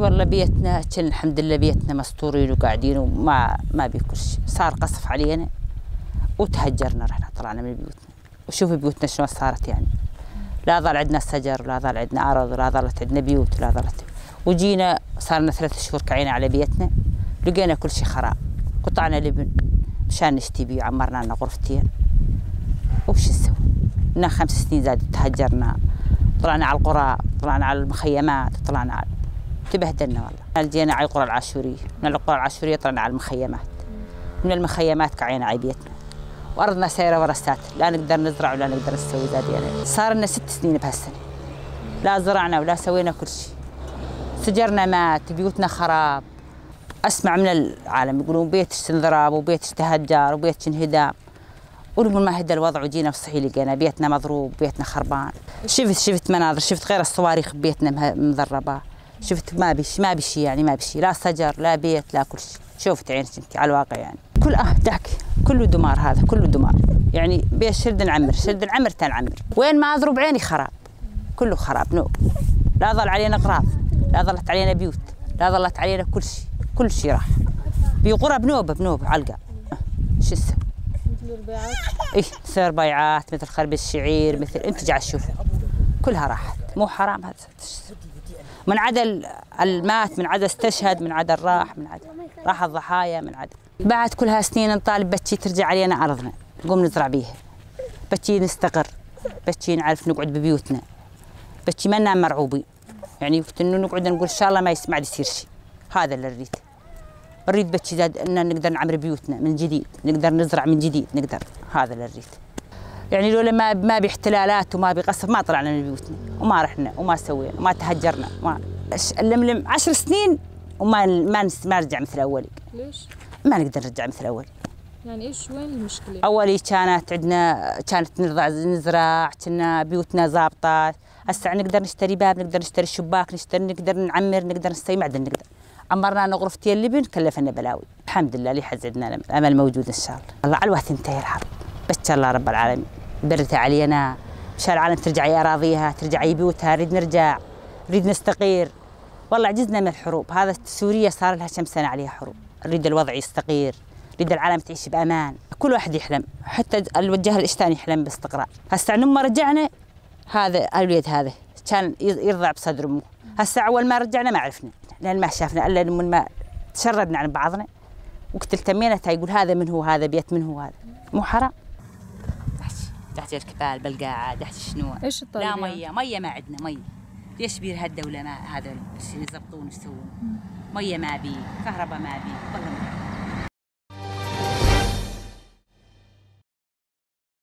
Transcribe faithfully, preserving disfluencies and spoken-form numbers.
والله بيتنا كان الحمد لله بيتنا مستورين وقاعدين وما، ما بي كل شي. صار قصف علينا وتهجرنا، رحنا طلعنا من بيوتنا. وشوفي بيوتنا شلون صارت يعني. لا ظل عندنا سجر، لا ظل عندنا أرض، لا ظلت عندنا بيوت، لا ظلت. وجينا صار لنا ثلاث شهور كعينا على بيتنا، لقينا كل شي خراب. قطعنا لبن، مشان نشتي بيه، عمرنا لنا غرفتين. وش نسوي؟ لنا خمس سنين زاد تهجرنا، طلعنا على القرى، طلعنا على المخيمات، طلعنا على، تبهدلنا والله. جينا على القرى العاشورية، من القرى العاشورية طلعنا على المخيمات، من المخيمات كعينا على بيتنا. وأرضنا سايرة ورا الساتر، لا نقدر نزرع ولا نقدر نسوي زاد يعني. صار لنا ست سنين بهالسنة، لا زرعنا ولا سوينا كل شي. سجرنا مات، بيوتنا خراب. أسمع من العالم يقولون بيتش تنضرب وبيتش تهجر وبيتش انهدم. ولمن ما هدى الوضع وجينا بصحي لقينا بيتنا مضروب، بيتنا خربان. شفت، شفت مناظر، شفت غير الصواريخ بيتنا مه-، مضربة. شفت ما بيش، ما بيشي يعني، ما بيشي، لا سجر، لا بيت، لا كل شي. شوفت عينك انت على الواقع يعني. كل، آه، تحكي. كله دمار هذا، كله دمار. يعني، بيش شرد نعمر، شرد نعمر، تنعمر. وين ما أضرب عيني خراب. كله خراب، نوب. لا ظل علينا أغراض، لا ظلت علينا بيوت، لا ظلت علينا كل شي. كل شي راح. بقرى بنوبة، بنوبة، علقة. شو السبب؟ مثل البيعات؟ إيه، مثل البيعات، مثل خرب الشعير، مثل، انت جاي تشوف. كلها راحت. مو حرام هذا؟ من عدا ال-، المات، من عدا استشهد، من عدا الراح، من عدا راح الضحايا، من عدا. بعد كل هالسنين نطالب بتشي ترجع علينا أرضنا، نقوم نزرع بيها، بتشي نستقر، بتشي نعرف نقعد ببيوتنا، بتشي ما ننام مرعوبين. يعني، وقت إنه نقعد نقول: "إن شاء الله ما يس-، ما عاد يصير شي". هذا اللي نريد. نريد بتشي زاد إن نقدر نعمر بيوتنا من جديد، نقدر نزرع من جديد، نقدر. هذا اللي نريد. يعني، لولا ما، ما باحتلالات وما بقصف، ما طلعنا من بيوتنا، وما رحنا، وما سوينا، وما تهجرنا، ما، ش-، نلملم عشر سنين وما، ما نس-، ما نرجع مثل أولي. ليش؟ ما نقدر نرجع مثل أولي. يعني إيش، وين المشكلة؟ أولي كانت عندنا، كانت نرضع، نزرع، كنا بيوتنا زابطة. هسه نقدر نشتري باب، نقدر نشتري شباك، نشتري، نقدر نعمر، نقدر نسوي، ما عدنا نقدر. عمرنا لنا غرفتين لبن، كلفنا بلاوي. الحمد لله، اللي حزدنا، الأمل موجود إن شاء الله. الله على الوقت تنتهي الحرب. بس الله رب العالمين برت علينا، مشان العالم ترجع أراضيها، ترجع بيوتها، نريد نرجع، نريد نستقر. والله عجزنا من الحروب. هذا سوريا صار لها كم سنة عليها حروب. نريد الوضع يستقر، نريد العالم تعيش بأمان. كل واحد يحلم، حتى الوجه الإشتان يحلم باستقرار. هسه نما رجعنا، هذا الوليد هذا كان يرضع بصدر أمه. هسه أول ما رجعنا ما عرفنا، لأن ما شافنا إلا من ما تشردنا عن بعضنا. وقت التمينا تا يقول: "هذا من هو؟ هذا بيت من هو هذا؟" مو حرام؟ تحت، تحت الكبال، بالقاعة، تحت شنو؟ لا، مية، مية ما عندنا، مية. ليش بير هالدولة ما هذا الشي يزبطون، ايش يسوون؟ مية ما بي، كهرباء ما بي، والله ما